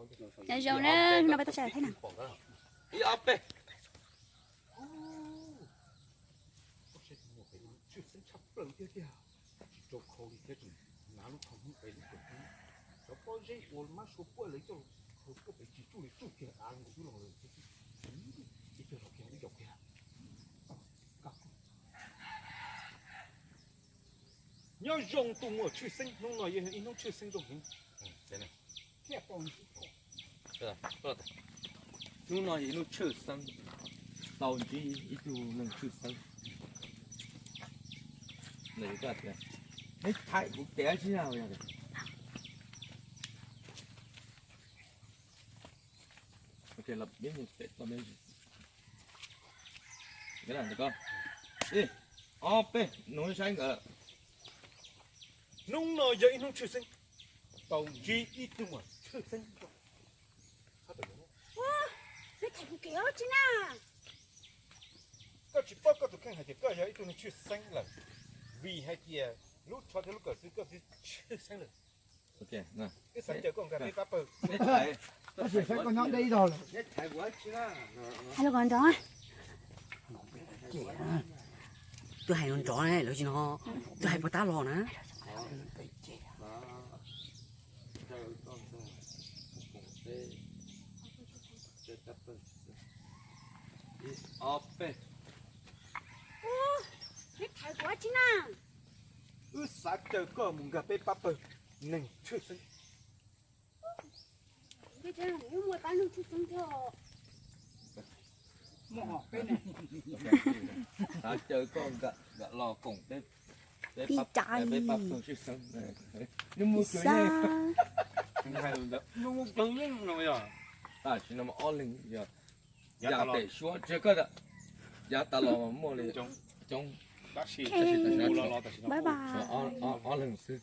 Nyob zoo na, no peb tau sawv daws thiab na. Ib ob peb. Koj saib tus muam pem no tshwj xeeb tshaj plaws tiag tiag. Tsis rau khau li thiab tseem hnav lub thoj Hmoob pem lub kawm xeeb. Cov pob zeb uas mab sua puab lawv coj los khaws tuaj pem tsis tsuj li, tsuj kiag av nkaus twb los lawm. Ib pliag los kiag ib zaug kiag. Nyob zoo tus muam tshwj xeeb, hnub no yog ib hnub tshwj xeeb zoo heev. Hnub no yog ib hnub tshwj xeeb, tau ntsib ib tug neeg tshwj xeeb. Neb thaij kuv tes tsi na. Ib ob peb, nug saib nkawd. Hnub no yog ib hnub tshwj xeeb, tau ntsib ib tug muam tshwj xeeb. Neb thaij kuv tes tsi na. Koj tsis paub koj tus kheej hais tias koj yog ib tug neeg tshwj xeeb lawm, vim hais tias lub tsho thiab lub kawm xwb koj twb tshwj xeeb lawm. Wb xav caw koj nkag peb pab pawg. Tab sis saib koj nyob deb zog lawm. Hais lus kom nrov. Twb hais nrov nrov na, lawv tsis hnov. Twb hais puas tab los na. Ib ob peb. Neb thaiv kuv tsi na. Wb xav caw koj mus nkag peb pab pawg neeg tshwj xeeb. Xav caw koj nkag los koom peb, peb pab pawg tshwj xeeb. Ib sab. Tam sim no ob leeg yog yav pem suab tsis koj, yav tas los muaj li coob, tab sis tam sim no tshuav ob leeg xwb.